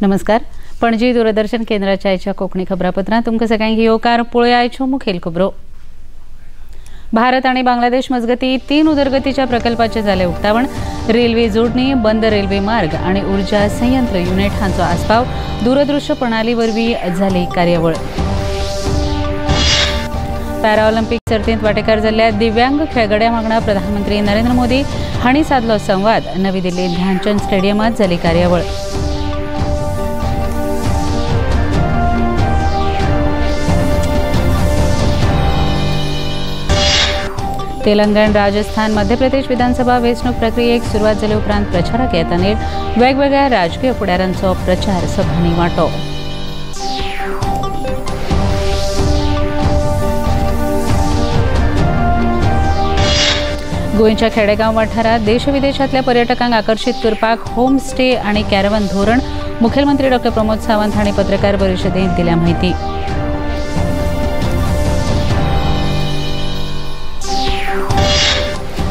नमस्कार, पणजी दूरदर्शन केंद्राच्या आयच्या कोंकणी खबरापत्रांत तुमकां सगळ्यांक येवकार. पळोवया आयच्यो मुखेल खबरो. भारत आणि बांगलादेश मजगती 3 उदरगतीच्या प्रकल्पाचे जाले उक्तावण. रेल्वे जोडणी, बंद रेल्वे मार्ग आणि ऊर्जा संयंत्र युनिट हांचो आस्पाव. दूरदृश्य प्रणाली वरवीं जाली कार्यावळ. पॅराऑलिम्पिक सर्तींत वांटेकार जाल्ल्या दिव्यांग खेळगड्यां वांगडा प्रधानमंत्री नरेंद्र मोदी हांणी सादलो संवाद. नवी दिल्लींत ध्यानचंद स्टेडियमांत जाली कार्यावळ. तेलंगण, राजस्थान, मध्य प्रदेश विधानसभा वेंचणूक प्रक्रियेक सुरवात जाले उपरांत प्रचाराक येताना वेगवेगळ्या राजकीय फुडाऱ्यांचो प्रचार सभांनी वांटो. गोंयच्या खेडेगांव वाठारांत देश विदेशांतल्या पर्यटकांक आकर्शीत करपाक होम स्टे आनी कॅरवन धोरण मुखेलमंत्री डॉ प्रमोद सावंत हांणी पत्रकार परिशदेंत दिल्या म्हायती.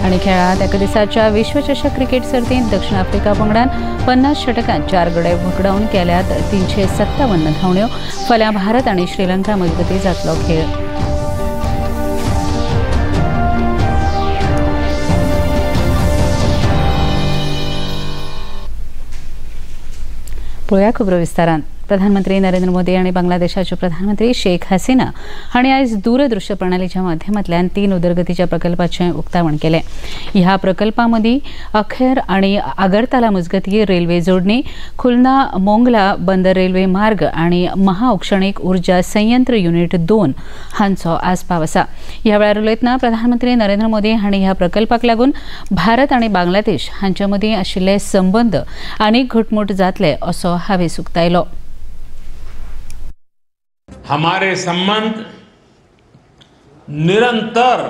आनी खेळांत एका दिसाच्या विश्वचषक क्रिकेट सर्तींत दक्षिण आफ्रिका पंगडान 50 षटकांत 4 गडे वगडावन केल्यात 357 धांवण्यो. फाल्यां भारत आनी श्रीलंका मजगतीं जातलो खेळ. पळोवया खबरो विस्तारान. प्रधानमंत्री नरेंद्र मोदी आनी बांगलादेशाचे प्रधानमंत्री शेख हसीना हांणी आयज दूरदृश्य प्रणालीच्या माध्यमांतल्यान 3 उदरगतीच्या प्रकल्पाचें उक्तावण केलें. ह्या प्रकल्पां मदीं अखेर आनी आगरताला मजगतीं रेल्वे जोडणी, खुलना मोंगला बंदर रेल्वे मार्ग आनी महाऔक्षणीक ऊर्जा संयंत्र युनिट 2 हांचो आस्पाव आसा. ह्या वेळार उलयतना प्रधानमंत्री नरेंद्र मोदी हांणी ह्या प्रकल्पाक लागून भारत आनी बांगलादेश हांचे मदीं आशिल्ले संबंद आनीक घटमूट जातले असो हावेस उक्तायलो. हमारे संबंध निरंतर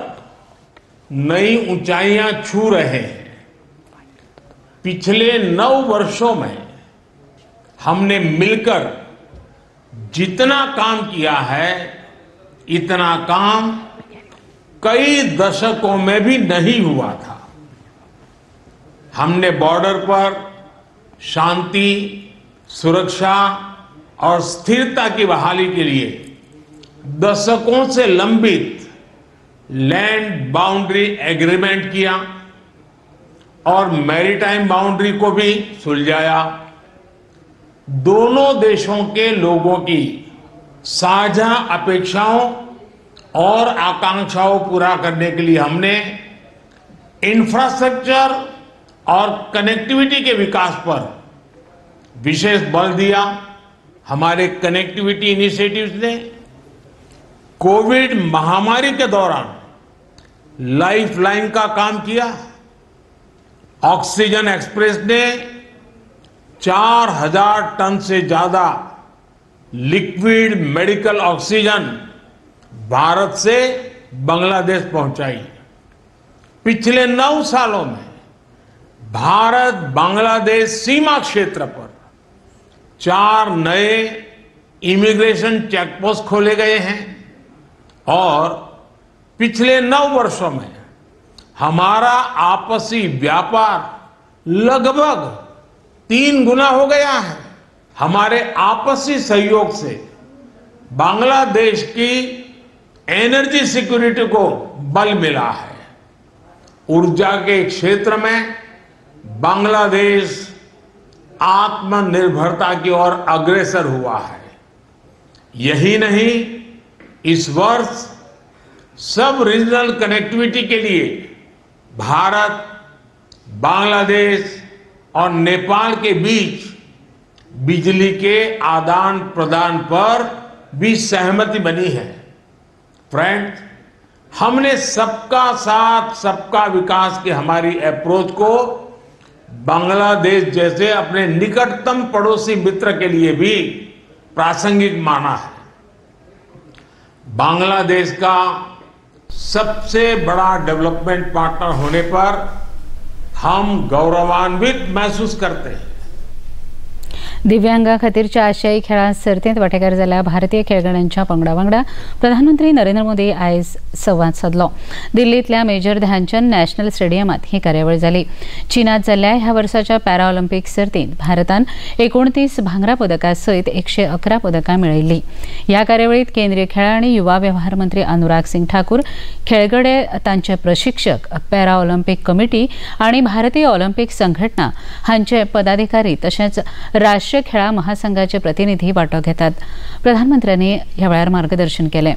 नई ऊंचाइयां छू रहे हैं. पिछले 9 वर्षों में हमने मिलकर जितना काम किया है, इतना काम कई दशकों में भी नहीं हुआ था. हमने बॉर्डर पर शांति, सुरक्षा और स्थिरता की बहाली के लिए दशकों से लंबित लैंड बाउंड्री एग्रीमेंट किया और मैरीटाइम बाउंड्री को भी सुलझाया. दोनों देशों के लोगों की साझा अपेक्षाओं और आकांक्षाओं पूरा करने के लिए हमने इंफ्रास्ट्रक्चर और कनेक्टिविटी के विकास पर विशेष बल दिया. हमारे कनेक्टिविटी इनिशिएटिव्स ने कोविड महामारी के दौरान लाइफलाइन का काम किया. ऑक्सीजन एक्सप्रेस ने 4000 टन से ज्यादा लिक्विड मेडिकल ऑक्सीजन भारत से बांग्लादेश पहुंचाई. पिछले 9 सालों में भारत बांग्लादेश सीमा क्षेत्र पर 4 नए इमिग्रेशन चेकपोस्ट खोले गए हैं और पिछले 9 वर्षों में हमारा आपसी व्यापार लगभग 3 गुना हो गया है. हमारे आपसी सहयोग से बांग्लादेश की एनर्जी सिक्योरिटी को बल मिला है. ऊर्जा के क्षेत्र में बांग्लादेश आत्मनिर्भरता की ओर अग्रसर हुआ है. यही नहीं, इस वर्ष सब रीजनल कनेक्टिविटी के लिए भारत, बांग्लादेश और नेपाल के बीच बिजली के आदान प्रदान पर भी सहमति बनी है. फ्रेंड्स, हमने सबका साथ सबका विकास की हमारी अप्रोच को बांग्लादेश जैसे अपने निकटतम पड़ोसी मित्र के लिए भी प्रासंगिक माना है. बांग्लादेश का सबसे बड़ा डेवलपमेंट पार्टनर होने पर हम गौरवान्वित महसूस करते हैं. दिव्यांगा खातीरच्या आशियाई खेळां सर्तींत वांटेकार जाल्ल्या भारतीय खेळगड्यांच्या पंगडा वांगडा प्रधानमंत्री नरेंद्र मोदी आयज संवाद सादलो. दिल्लींतल्या मेजर ध्यानचंद नॅशनल स्टेडियमांत ही कार्यावळ जाली. चीनात जाल्ल्या ह्या वर्साच्या पॅरा ऑलिम्पिक सर्तींत भारतान 29 भांगरा पदकां सयत 111 पदकां मेळयल्ली. ह्या कार्यावळींत केंद्रीय खेळां आनी युवा वेव्हार मंत्री अनुराग सिंग ठाकूर, खेळगडे, तांचे प्रशिक्षक, पॅरा ऑलिम्पिक कमिटी आनी भारतीय ऑलिम्पिक संघटना हांचे पदाधिकारी तशेंच राष्ट्रीय खेळां महासंघाचे प्रतिनिधी वांटो घेतात. प्रधानमंत्र्यांनी ह्या वेळार मार्गदर्शन केलें.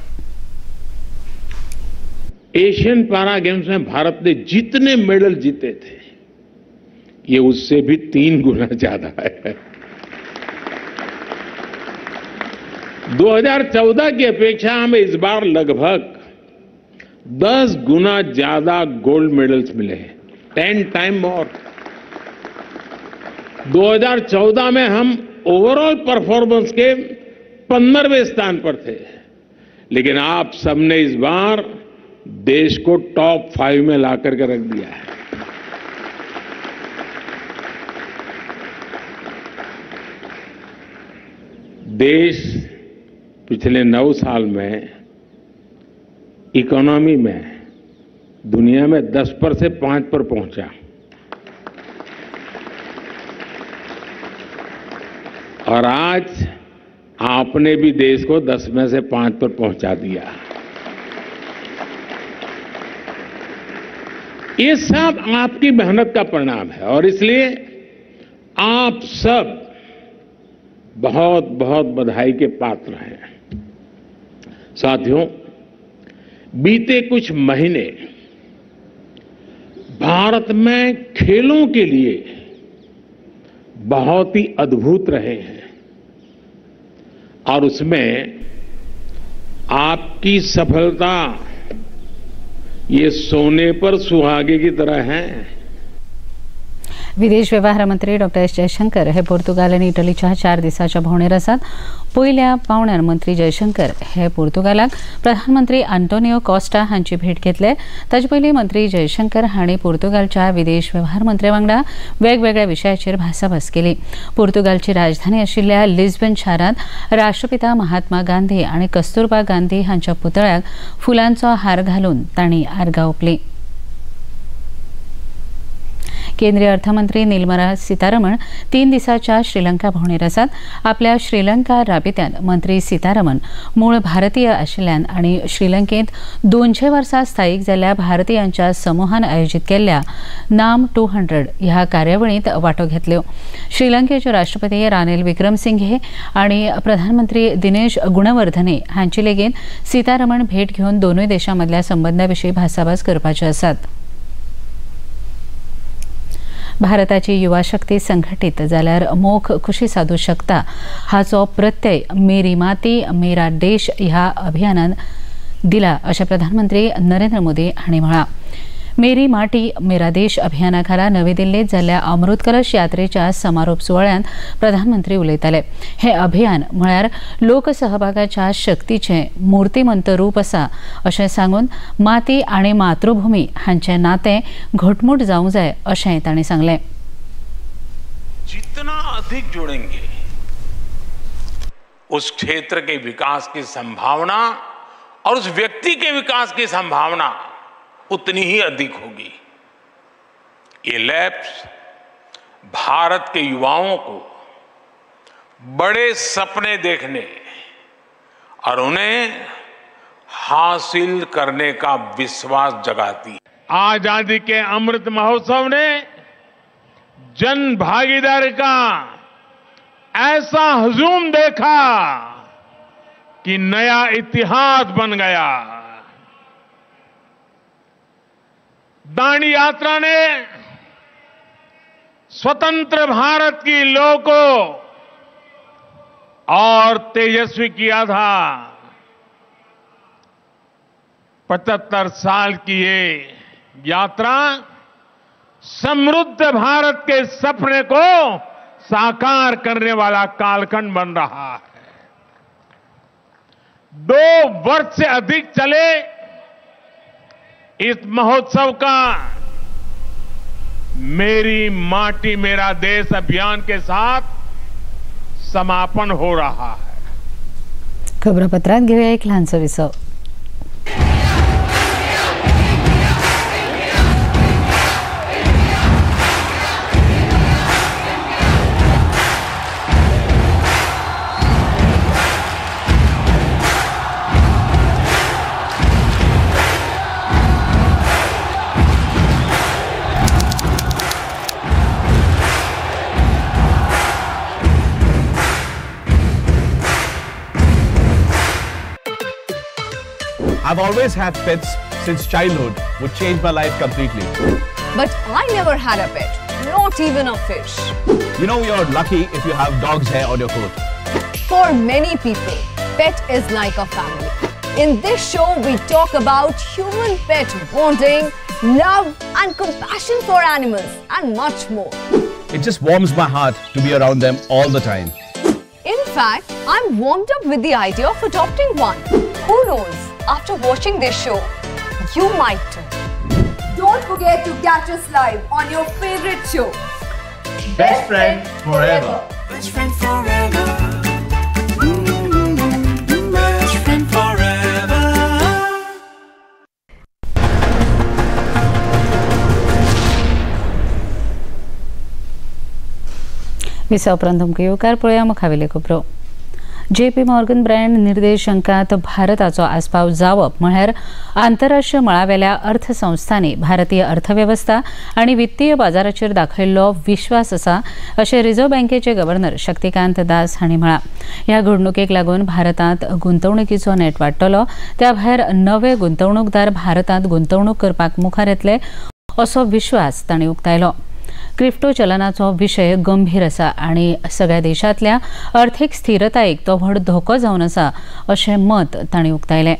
एशियन पैरा गेम्स में भारत ने जितने मेडल जीते थे ये उससे भी 3 गुना ज्यादा है. 2014 की अपेक्षा हमें इस बार लगभग 10 गुना ज्यादा गोल्ड मेडल्स मिले हैं, 10 टाइम मोर. 2014 में हम ओवरऑल परफॉर्मेंस के 15वें स्थान पर थे, लेकिन आप सबने इस बार देश को टॉप 5 में ला करके रख दिया है. देश पिछले 9 साल में इकोनॉमी में दुनिया में 10 पर से 5 पर पहुंचा और आज आपने भी देश को 10 में से 5 पर पहुंचा दिया. ये सब आपकी मेहनत का परिणाम है और इसलिए आप सब बहुत बहुत बधाई के पात्र हैं. साथियों, बीते कुछ महीने भारत में खेलों के लिए बहुत ही अद्भुत रहे हैं और उसमें आपकी सफलता ये सोने पर सुहागे की तरह है. विदेश व्यवहार मंत्री डॉ. एस जयशंकर हे पोर्तुगाल आनी इटलीच्या 4 दिसाच्या भोंवडेर आसात. पयल्या पावण्यार मंत्री जयशंकर हे पोर्तुगालाक प्रधानमंत्री आंटोनियो कॉस्टा हांची भेट घेतले. ताचे पयलीं मंत्री जयशंकर हांणी पोर्तुगालच्या विदेश व्यवहार मंत्र्या वांगडा वेगवेगळ्या विशयाचेर भासाभास केली. पोर्तुगालची राजधानी आशिल्ल्या लिस्बन शारांत राष्ट्रपिता महात्मा गांधी आनी कस्तुरबा गांधी हांच्या पुतळ्याक फुलांचो हार घालून तांणी आर्गां ओंपली. केंद्रीय अर्थमंत्री निर्मला सीतारमण 3 दिसाच्या श्रीलंका भोंवडेर आसात. आपल्या श्रीलंका राबित्यान मंत्री सीतारमण मूळ भारतीय आशिल्ल्यान आनी श्रीलंकेंत 200 वर्सां स्थायीक जाल्ल्या भारतीयांच्या समूहान आयोजीत केल्ल्या नाम 200 ह्या कार्यावळींत वांटो घेतल्यो. श्रीलंकेचे राष्ट्रपती रानिल विक्रमसिंघे आनी प्रधानमंत्री दिनेश गुणवर्धने हांची लेगीत सीतारमण भेट घेवन दोनूय देशां मदल्या संबंदा विशीं भासाभास करपाचे आसात. भारताची युवा शक्ती संघटित जाल्यार मोख खुशी साधू शकता हाचो प्रत्यय मेरी माती मेरा देश ह्या अभियानान दिला अशें प्रधानमंत्री नरेंद्र मोदी हांणी म्हळां. मेरी माटी मेरा देश अभियाना खाला नवी दिल्लीत जाल्ल्या अमृत कलश यात्रेच्या समारोप सुवाळ्यांत प्रधानमंत्री उलयताले. हे अभियान म्हळ्यार लोकसहभागाच्या शक्तीचें मूर्तिमंत रूप आसा अशें सांगून माती आनी मातृभूमी हांचें नातें घटमूट जावंक जाय अशें तांणी सांगलें. जितना अधिक जुड़ेंगे उस क्षेत्र के विकास की संभावना और उस व्यक्ति के विकास की संभावना उतनी ही अधिक होगी. ये लैब्स भारत के युवाओं को बड़े सपने देखने और उन्हें हासिल करने का विश्वास जगाती है. आजादी के अमृत महोत्सव ने जन भागीदारी का ऐसा हुजूम देखा कि नया इतिहास बन गया. दांडी यात्रा ने स्वतंत्र भारत की लौ को और तेजस्वी किया था. 75 साल की ये यात्रा समृद्ध भारत के सपने को साकार करने वाला कालखंड बन रहा है. 2 वर्ष से अधिक चले इस महोत्सव का मेरी माटी मेरा देश अभियान के साथ समापन हो रहा है। खबरापत्रात घेऊया एक लहानसं विसव। I've always had pets since childhood, which changed my life completely. But I never had a pet, not even a fish. You know, you're lucky if you have dog's hair on your coat. For many people, pet is like a family. In this show, we talk about human-pet bonding, love and compassion for animals and much more. It just warms my heart to be around them all the time. In fact, I'm warmed up with the idea of adopting one. Who knows? After watching this show, you might too. Don't forget to catch us live on your favorite show. Best Friend Forever. Best Friend Forever. Best Friend Forever. विसा उपरांत तुमकां येवकार पळोवया मुखावेले खबरो। JP Morgan brand निर्देशांकांत भारताचो आस्पाव जावप म्हळ्यार आंतरराष्ट्रीय मळावेल्या अर्थसंस्थांनी भारतीय अर्थवेवस्था आनी वित्तीय बाजाराचेर दाखयल्लो विश्वास आसा अशें रिझर्व्ह बँकेचे गव्हर्नर शक्तिकांत दास हांणी म्हळां। ह्या घडणुकेक लागून भारतांत गुंतवणुकीचो नेट वाडटलो, त्या भायर नवे गुंतवणूकदार भारतांत गुंतवणूक करपाक मुखार येतले असो विश्वास तांणी उक्तायलो। क्रिप्टो चलनाचो विशय गंभीर आसा आनी सगळ्या देशांतल्या अर्थीक स्थिरतायेक तो व्हड धोको जावन आसा अशें मत तांणी उक्तायलें।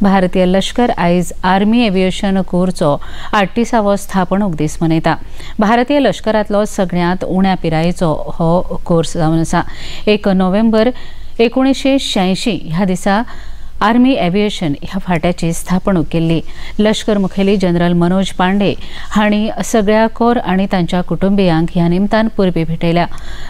भारतीय लश्कर आयज आर्मी एव्हिएशन कोरचो 38वो स्थापणूक दीस मनयता। भारतीय लश्करांतलो सगळ्यांत उण्या पिरायेचो हो कोर्स जावन आसा। 1 नोव्हेंबर 1986 ह्या दिसा आर्मी एव्हिएशन ह्या फाट्याची स्थापणूक केल्ली। लश्कर मुखेली जनरल मनोज पांडे हांणी सगळ्या कोर आनी तांच्या कुटुंबियांक ह्या निमतान परबीं भेटयल्या।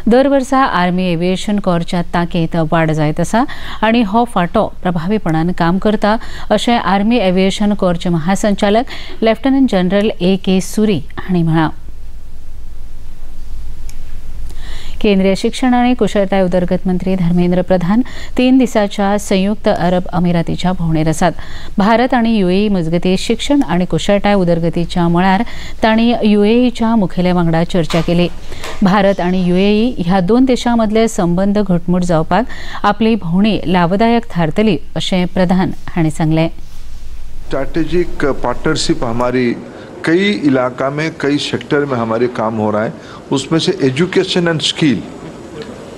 दर वर्सा आर्मी एव्हिएशन कोरच्या तांकीत वाड जायत आसा आनी हो फांटो प्रभावीपणान काम करता अशें आर्मी एव्हिएशन कोरचे महासंचालक लेफ्टनंट जनरल A.K. सुरी हांणी म्हळां। केंद्रीय शिक्षण आणि कुशळताय उदरगत मंत्री धर्मेंद्र प्रधान 3 दिसाच्या संयुक्त अरब अमिरातीच्या भोंवडेर आसात। भारत आणि युएई मजगती शिक्षण आणि कुशळताय उदरगतीच्या मळार तांणी युएईच्या मुखेल्या वांगडा चर्चा केली। भारत आणि युएई ह्या 2 देशां मदले संबंध घटमूट जावपाक आपली भोंवडी लाभदायक थारतली अशें प्रधान हांणी सांगलें। स्ट्रैटेजिक पार्टनरशिप हमारी कई इलाका में, कई सेक्टर में हमारे काम हो रहा है। उसमें से एजुकेशन एंड स्किल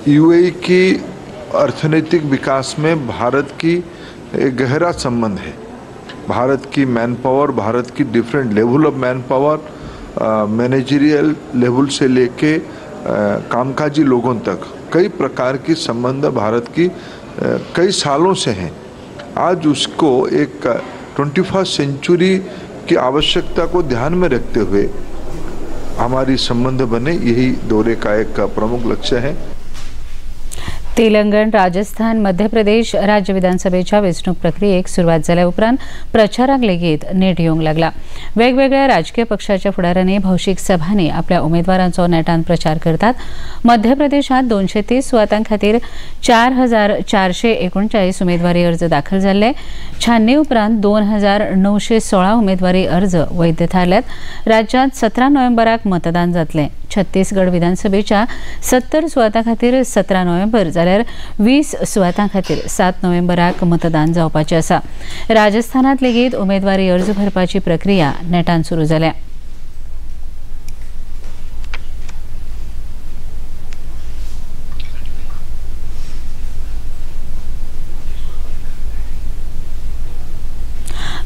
यूएई की अर्थनैतिक विकास में भारत की एक गहरा संबंध है। भारत की मैन पावर, भारत की different level of man power, managerial level से लेके कामकाजी लोगों तक कई प्रकार की संबंध भारत की कई सालों से हैं। आज उसको एक 21st century की आवश्यकता को ध्यान में रखते हुए हमारी संबंध बने, यही दौरे का एक प्रमुख लक्ष्य है। तेलंगण, राजस्थान, मध्य प्रदेश राज्य विधानसभेच्या वेंचणूक प्रक्रियेक सुरवात जाल्या उपरांत प्रचाराक लेगीत नेट येवंक लागला। वेगवेगळ्या राजकीय पक्षाच्या फुडाऱ्यांनी भौशीक सभांनी आपल्या उमेदवारांचो नेटान प्रचार करतात। मध्य प्रदेशात 230 सुवातां खातीर 4439 उमेदवारी अर्ज दाखल जाल्ले। छाननी उपरांत 2916 उमेदवारी अर्ज वैध थारल्यात। राज्यांत 17 नोव्हेंबराक मतदान जातलें। छत्तीसगड विधानसभेच्या 70 सुवातां खातीर 17 नोव्हेंबर जाल्यार 20 सुवातां खातीर 7 नोव्हेंबराक मतदान जावपाचें आसा। राजस्थानांत लेगीत उमेदवारी अर्ज भरपाची प्रक्रिया नेटान सुरू जाल्या।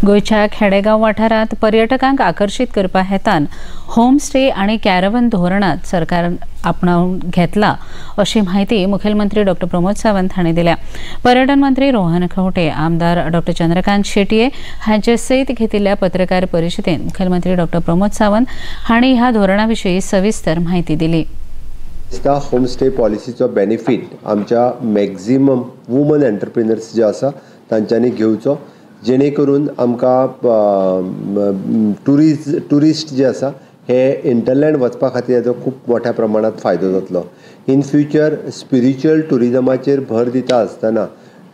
गोंयच्या खेडेगांव वाठारांत पर्यटकांक आकर्शीत करपा हेतान होमस्टे आनी कॅरवन धोरणांत सरकारान आपणावन घेतला अशी म्हायती मुखेलमंत्री डॉ प्रमोद सावंत हांणी दिल्या। पर्यटन मंत्री रोहन खंवटे, आमदार डॉ चंद्रकांत शेटये हांचे सयत घेतिल्ल्या पत्रकार परिशदेंत मुखेलमंत्री डॉ प्रमोद सावंत हांणी ह्या धोरणा विशीं सविस्तर म्हायती दिली। दिसता होमस्टे पॉलिसीचो बेनिफीट आमच्या मॅक्झिमम वुमन एंटरप्रिनर्स जे आसा तांच्यांनी घेवचो, जेणे करून आमकां ट्युरिस्ट जे आसा हे इंटरलँड वचपा खातीर हेजो खूब मोठ्या प्रमाणांत फायदो जातलो. इन फ्युचर स्पिरिच्युअल ट्युरिजमाचेर भर दिता आसतना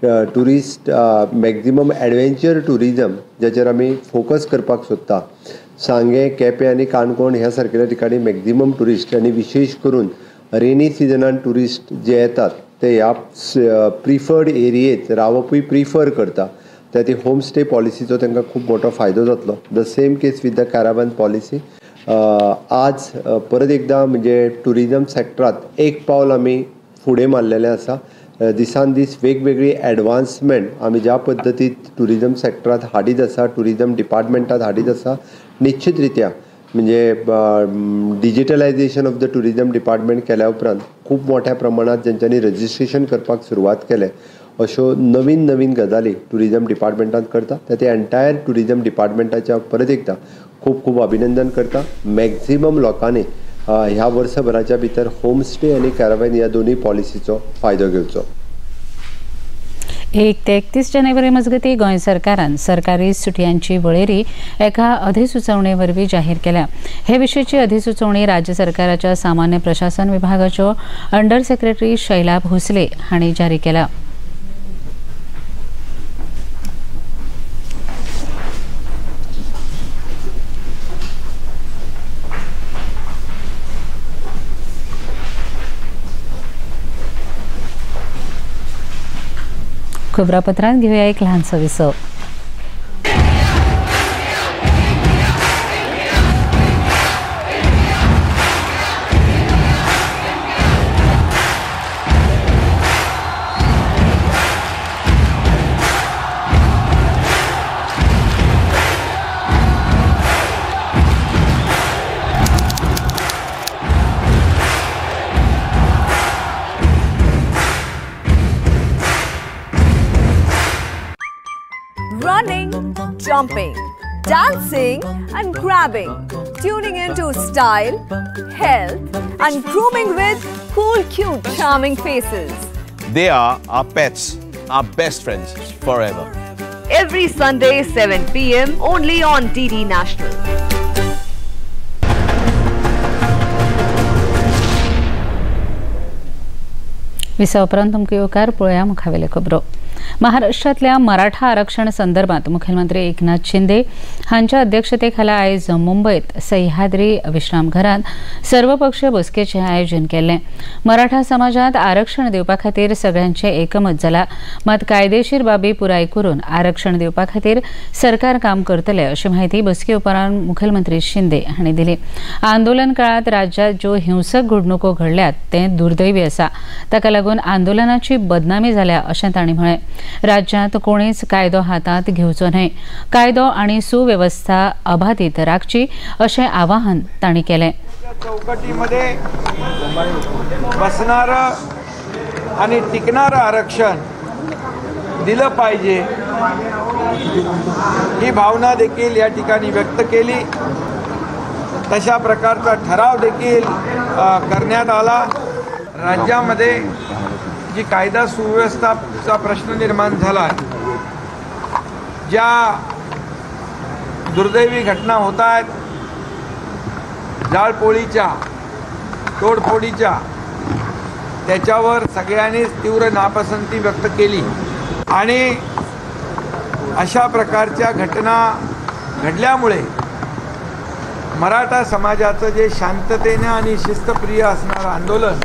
ट्युरिस्ट मॅक्झिमम एडवेंचर ट्युरिजम ज्याचेर आमी फोकस करपाक सोदता, सांगें, केपें आनी काणकोण ह्या सारकेल्या ठिकाणी मॅक्झिमम ट्युरिस्ट आनी विशेश करून रेनी सिजनान ट्युरिस्ट जे येतात ते ह्या प्रिफर्ड एरियेत रावपूय प्रिफर करता. त्या ती होमस्टे पॉलिसीचो तांकां खूब मोठो फायदो जातलो. The same case with the caravan policy. आज परत एकदां म्हणजे ट्युरिजम सेक्टरांत एक पावल आमी फुडें मारलेलें आसा. दिसान दीस वेगवेगळी एडवान्समेंट आमी ज्या पद्दतीत ट्युरिजम सेक्टरांत हाडीत आसा, ट्युरिजम डिपार्टमेंटांत हाडीत आसा, निश्चित रित्या म्हणजे digitalisation of the tourism department केल्या उपरांत खूब मोठ्या प्रमाणांत जेंच्यांनी रजिस्ट्रेशन करपाक सुरवात केलें, अश्यो नवीन नवीन गजाली ट्युरिजम डिपार्टमेंटांत करता. त्या ते एंटायर ट्युरिजम डिपार्टमेंटाच्या परत एकदां खूब खूब अभिनंदन करता. मॅक्झिमम लोकांनी ह्या वर्सभराच्या भितर होमस्टे आनी कॅरावेन ह्या दोनूय पॉलिसीचो फायदो घेवचो. 1 ते 31 जानेवारी मजगती गोंय सरकारान सरकारी सुटयांची वळेरी एका अधिसुचोवणे वरवीं जाहीर केल्या. हे विशींची अधिसुचोवणी राज्य सरकाराच्या सामान्य प्रशासन विभागाच्यो अंडर सेक्रेटरी शैला भोसले हांणी जारी केल्या. खबरापत्रांत घेऊया एक ल्हानसो विसव. Running, jumping, dancing and grabbing, tuning into style, health and grooming with cool, cute, charming faces. They are our pets, our best friends forever. Every Sunday 7 p.m. only on DD National. विसा उपरांत तुमकां येवकार. पळोवया मुखावेले खबरो. महाराष्ट्रातल्या मराठा आरक्षण संदर्भात मुख्यमंत्री एकनाथ शिंदे हांच्या अध्यक्षतेखाला आयज मुंबयत सह्याद्री विश्रामघरांत सर्वपक्षीय बसकेचें आयोजन केल्लें. मराठा समाजात आरक्षण दिवपा खातीर सगळ्यांचें एकमत जाला, मात कायदेशीर बाबी पुराय करून आरक्षण दिवपा खातीर सरकार काम करतले अशी म्हायती बसके उपरांत मुख्यमंत्री शिंदे हांणी दिली. आंदोलन काळात राज्यात ज्यो हिंसक घडणुको घडल्यात ते दुर्दैवी आसा, ताका लागून आंदोलनाची बदनामी जाल्या अशें तांणी म्हळें. राज्यात कोणीच कायदो हातात घेवचो न्हय, कायदो आनी सुवेवस्था अबाधित राखची अशें आवाहन तांणी केलें. चौकटीमध्ये बसणारं आणि टिकणारं आरक्षण दिलं पाहिजे ही भावना देखील या ठिकाणी व्यक्त केली. तशा प्रकारचा ठराव देखील करण्यात आला. राज्यामध्ये जी कायदा सुव्यवस्थेचा प्रश्न निर्माण झाला आहे, ज्या दुर्दैवी घटना होत आहेत, जाळपोळीच्या, तोडफोडीच्या, त्याच्यावर सगळ्यांनीच तीव्र नापसंती व्यक्त केली आणि अशा प्रकारच्या घटना घडल्यामुळे मराठा समाजाचं जे शांततेने आणि शिस्तप्रिय असणारं आंदोलन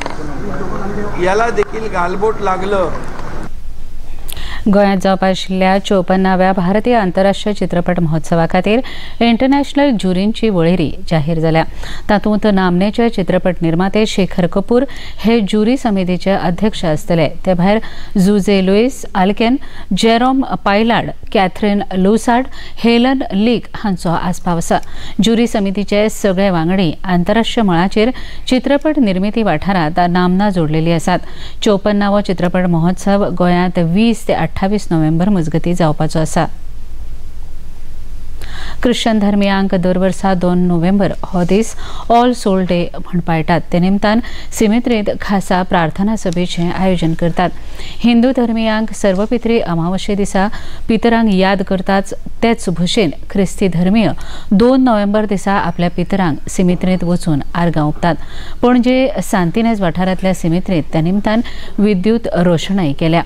याला देखील गालबोट लागलं. गोंयांत जावपा आशिल्ल्या 54व्या भारतीय आंतरराष्ट्रीय चित्रपट महोत्सवा खातीर इंटरनॅशनल ज्युरींची वळेरी जाहीर जाल्या. तातूंत नामनेचे चित्रपट निर्माते शेखर कपूर हे ज्युरी समितीचे अध्यक्ष आसतले. ते भायर Jose Luis Alcaine, Jerome Paillard, Catherine Lusard, Helen Leak हांचो आस्पाव आसा. ज्युरी समितीचे सगळे वांगडी आंतरराष्ट्रीय मळाचेर चित्रपट निर्मिती वाठारांत नामना जोडलेली आसात. 54वो चित्रपट महोत्सव गोंयांत 20 ते 28 नोव्हेंबर मजगती जावपाचो आसा. ख्रिश्चन धर्मियांक दर वर्सा 2 नोव्हेंबर हो दीस ऑल सोल डे म्हण पाळटात. ते निमतान सिमेत्रींत खासा प्रार्थना सभेचें आयोजन करतात. हिंदू धर्मियांक सर्वपित्री अमावशे दिसा पितरांक याद करतात. तेच भशेन ख्रिस्ती धर्मीय 2 नोव्हेंबर दिसा आपल्या पितरांक सिमेत्रींत वचून आर्गां ओंपतात. पणजे सांतिनेज वाठारांतल्या सिमेत्रींत त्या निमतान विद्युत रोषणाई केल्या.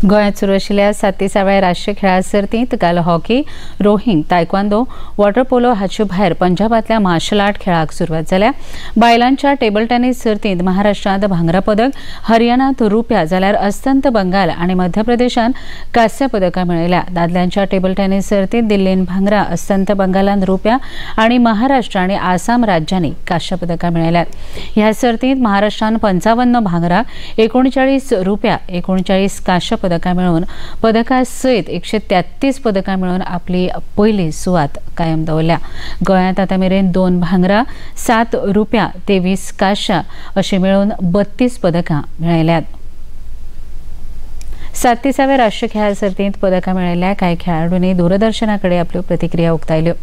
गोंयांत सुरू आशिल्ल्या 37व्या राष्ट्रीय खेळां सर्तींत काल hockey, rowing, taekwondo, water polo हाचे भायर पंजाबांतल्या मार्शल आर्ट खेळाक सुरवात जाल्या. बायलांच्या टेबल टेनिस सर्तींत महाराष्ट्रांत भांगरा पदक, हरियाणांत रुप्या जाल्यार अस्तंत बंगाल आनी मध्य प्रदेशान कांस्य पदकां मेळयल्या. दादल्यांच्या टेबल टेनिस सर्तींत दिल्लीन भांगरा, अस्तंत बंगालान रुप्या आनी महाराष्ट्र आनी आसाम राज्यांनी कांस्य पदकां मेळयल्यात. ह्या सर्तींत महाराष्ट्रान 55 भांगरा, 39 रुप्या, 39 कांस्य पदकां मेळोवन पदकां सयत 133 पदकां मेळोवन आपली पयली सुवात कायम दवरल्या. गोंयांत आतां मेरेन 2 भांगरा, 7 रुप्या, 23 कांश्या अशें मेळोवन 32 पदकां मेळयल्यात. 37व्या राष्ट्रीय खेळां सर्तींत पदकां मेळयल्ल्या कांय खेळाडूंनी दूरदर्शना कडेन आपल्यो प्रतिक्रिया उक्तायल्यो.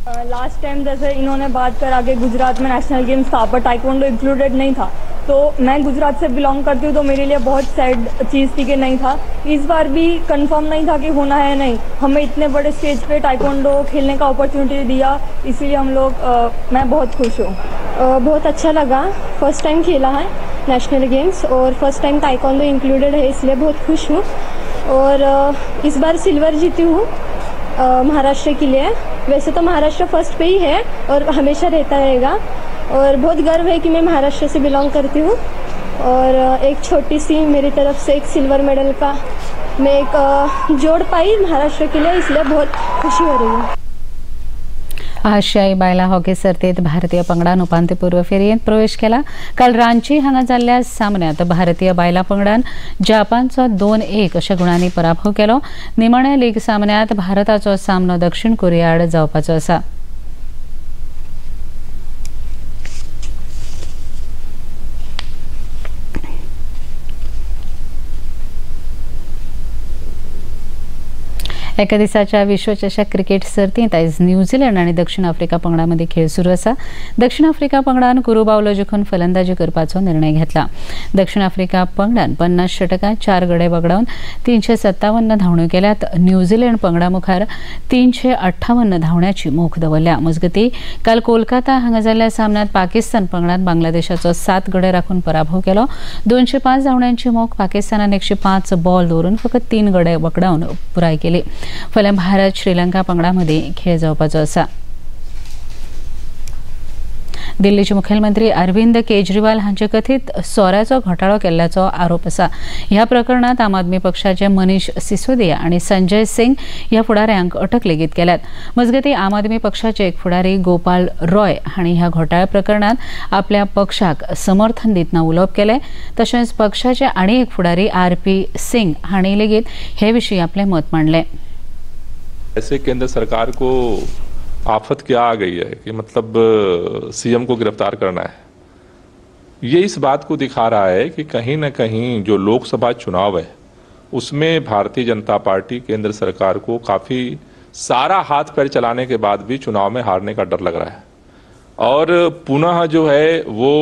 लास्ट टाइम जैसे इन्होंने बात करा कि गुजरात में नेशनल गेम्स था पर ताइक्वांडो इंक्लूडेड नहीं था, तो मैं गुजरात से बिलोंग करती हूँ तो मेरे लिए बहुत सैड चीज़ थी कि नहीं था. इस बार भी कंफर्म नहीं था कि होना है नहीं. हमें इतने बड़े स्टेज पे ताइक्वांडो खेलने का अपॉर्चुनिटी दिया, इसीलिए हम लोग मैं बहुत खुश हूँ. बहुत अच्छा लगा, फर्स्ट टाइम खेला है नेशनल गेम्स और फर्स्ट टाइम ताइक्वांडो इंक्लूडेड है, इसलिए बहुत खुश हूँ. और इस बार सिल्वर जीती हूँ महाराष्ट्र के लिए. वैसे तो महाराष्ट्र फर्स्ट पे ही है और हमेशा रहता रहेगा, और बहुत गर्व है कि मैं महाराष्ट्र से बिलोंग करती हूँ. और एक छोटी सी मेरी तरफ से एक सिल्वर मेडल का मैं एक जोड़ पाई महाराष्ट्र के लिए, इसलिए बहुत खुशी हो रही है. आशियाई बायलां हॉकी सर्तींत भारतीय पंगडान उपांत्यपूर्व फेरयेंत प्रवेश केला. काल रांची हांगा जाल्ल्या सामन्यांत भारतीय बायलां पंगडान जापानचो 2-1 अशा गुणांनी पराभव केलो. निमाण्या लीग सामन्यांत भारताचो सामनो दक्षिण कोरिया आड जावपाचो आसा. एका दिसाच्या विश्वचषक क्रिकेट सर्तींत आयज न्यूझीलंड आनी दक्षिण आफ्रिका पंगडा मदीं खेळ सुरू आसा. दक्षिण आफ्रिका पंगडान कुरूबावलो जिखून फलंदाजी करपाचो निर्णय घेतला. दक्षिण आफ्रिका पंगडान 50 षटकां 4 गडे वगडावन 357 धांवण्यो केल्यात. न्यूझीलंड पंगडा मुखार 358 धांवण्याची मोख दवरल्या. मजगतीं काल कोलकाता हांगा जाल्ल्या सामन्यांत पाकिस्तान पंगडान बांगलादेशाचो 7 गडे राखून पराभव केलो. 205 धांवण्यांची मोख पाकिस्तानान 105 बॉल दवरून फकत 3 गडे वगडावन पुराय केली. फाल्यां भारत श्रीलंका पंगडा मदीं खेळ जावपाचो आसा. दिल्लीचे मुखेलमंत्री अरविंद केजरीवाल हांचे कथीत सोऱ्याचो घोटाळो केल्ल्याचो आरोप आसा. ह्या प्रकरणांत आम आदमी पक्षाचे मनीष सिसोदिया आनी संजय सिंग ह्या फुडाऱ्यांक अटक लेगीत केल्यात. मजगतीं आम आदमी पक्षाचे एक फुडारी गोपाल रॉय हांणी ह्या घोटाळ्या प्रकरणांत आपल्या पक्षाक समर्थन दितना उलोवप केलें. तशेंच पक्षाचे आनी एक फुडारी आर पी सिंग हांणी लेगीत हे विशीं आपलें मत मांडलें. ऐसे केंद्र सरकार को आफत क्या आ गई है कि मतलब सीएम को गिरफ्तार करना है। ये इस बात को दिखा रहा है कि कहीं ना कहीं जो लोकसभा चुनाव है उसमें भारतीय जनता पार्टी केंद्र सरकार को काफ़ी सारा हाथ पैर चलाने के बाद भी चुनाव में हारने का डर लग रहा है और पुनः जो है वो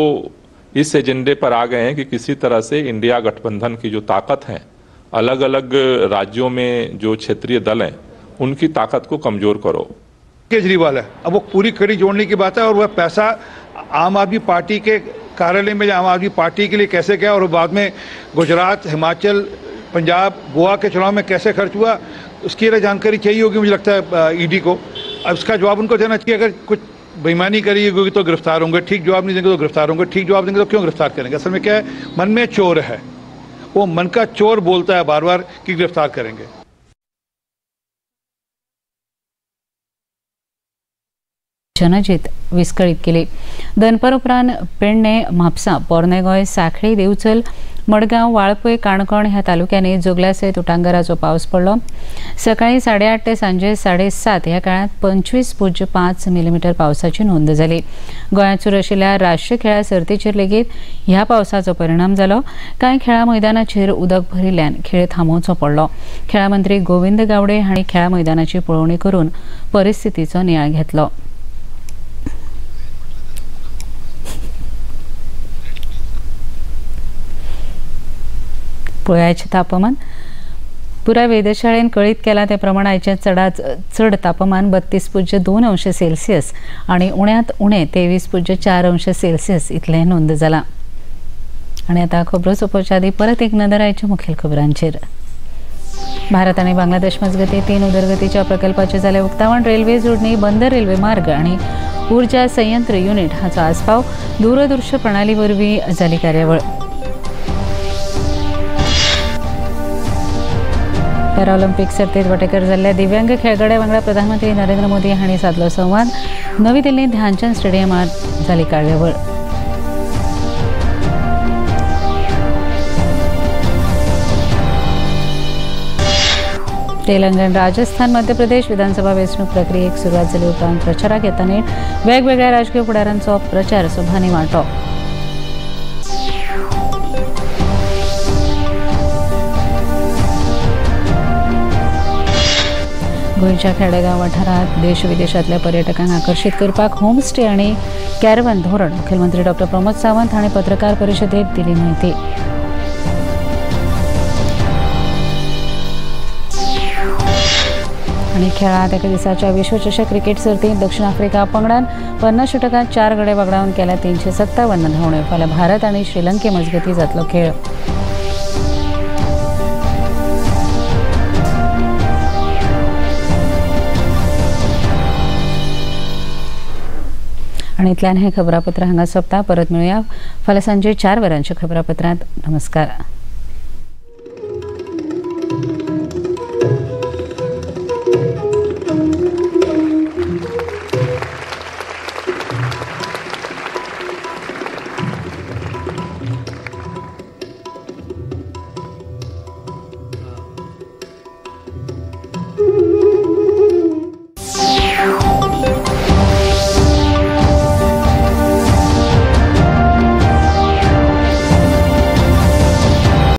इस एजेंडे पर आ गए हैं कि किसी तरह से इंडिया गठबंधन की जो ताकत है, अलग अलग राज्यों में जो क्षेत्रीय दल हैं उनकी ताकत को कमज़ोर करो। केजरीवाल है, अब वो पूरी कड़ी जोड़ने की बात है और वह पैसा आम आदमी पार्टी के कार्यालय में आम आदमी पार्टी के लिए कैसे गया और बाद में गुजरात, हिमाचल, पंजाब, गोवा के चुनाव में कैसे खर्च हुआ, उसकी लिए जानकारी चाहिए होगी मुझे लगता है ईडी को। अब इसका जवाब उनको देना चाहिए। अगर कुछ बेईमानी करी होगी तो गिरफ्तार होंगे, ठीक जवाब नहीं देंगे तो गिरफ्तार होंगे, ठीक जवाब देंगे तो क्यों गिरफ्तार करेंगे। असल में क्या है, मन में चोर है वो मन का चोर बोलता है बार बार कि गिरफ्तार करेंगे। जनजीत विस्कळीत केली। दनपार उपरांत पेडणे, म्हापसा, पोरणे गोंय, सांखळी, देवचल, मडगांव, वाळपय, काणकोण ह्या तालुक्यांनी जोगला सयत उटांगराचो पावस पडलो। सकाळी 8:30 ते सांजे 7:30 ह्या काळांत 25.5 मिलीमीटर पावसाची नोंद जाली। गोंयांत सुरू आशिल्ल्या राष्ट्रीय खेळां सर्तीचेर लेगीत ह्या पावसाचो परिणाम जालो। कांय खेळां मैदानाचेर उदक भरिल्ल्यान खेळ थांबोवचो पडलो। खेळां मंत्री गोविंद गावडे हांणी खेळां मैदानाची पळोवणी करून परिस्थितीचो नियाळ घेतलो। पळयाचें तापमान पुराय वेधशाळेन कळीत केला त्या प्रमाण आयचें चडांत चड तापमान 32.2 अंश सेल्सियस आनी उण्यांत उणें 23.4 अंश सेल्सियस इतलें नोंद जालां। आनी आतां खबरो सोंपोवच्या आदीं परत एक नदर आयच्या मुखेल खबरांचेर। भारत आनी बांगलादेश मजगतीं 3 उदरगतीच्या प्रकल्पाचें जालें उक्तावण। रेल्वे जोडणी, बंदर रेल्वे मार्ग आनी ऊर्जा संयंत्र युनिट हाचो आस्पाव दूरदृश्य प्रणाली वरवीं जाली कार्यावळ। पॅराऑलिम्पिक सर्तीत वांटेकार जाल्ल्या दिव्यांग खेळगड्या वांगडा प्रधानमंत्री नरेंद्र मोदी हांणी सादलो संवाद। नवी दिल्लींत ध्यानचंद स्टेडियमांत जाली कार्यावळ। तेलंगण, राजस्थान, मध्य प्रदेश विधानसभा वेंचणूक प्रक्रियेक सुरवात जाली उपरांत प्रचाराक येतना वेगवेगळ्या राजकीय फुडारांचो प्रचार सभांनी वांटो। गोंयच्या खेडेगांव वाठारांत देश विदेशांतल्या पर्यटकांक आकर्शीत करपाक होमस्टे आनी कॅरवन धोरण मुखेलमंत्री डॉक्टर प्रमोद सावंत हांणी पत्रकार परिशदेत दिली म्हायती। आनी खेळांत एका दिसाच्या विश्वचषक क्रिकेट सर्तींत दक्षिण आफ्रिका पंगडान 50 षटकांत 4 गडे वगडावन केल्या 357 धांवण्यो। फाल्यां भारत आनी श्रीलंके मजगतीं जातलो खेळ। आनी इतल्यान हें खबरापत्र हांगा सोंपता। परत मेळुया फाल्यां सांजे 4 वरांच्या खबरापत्रांत। नमस्कार।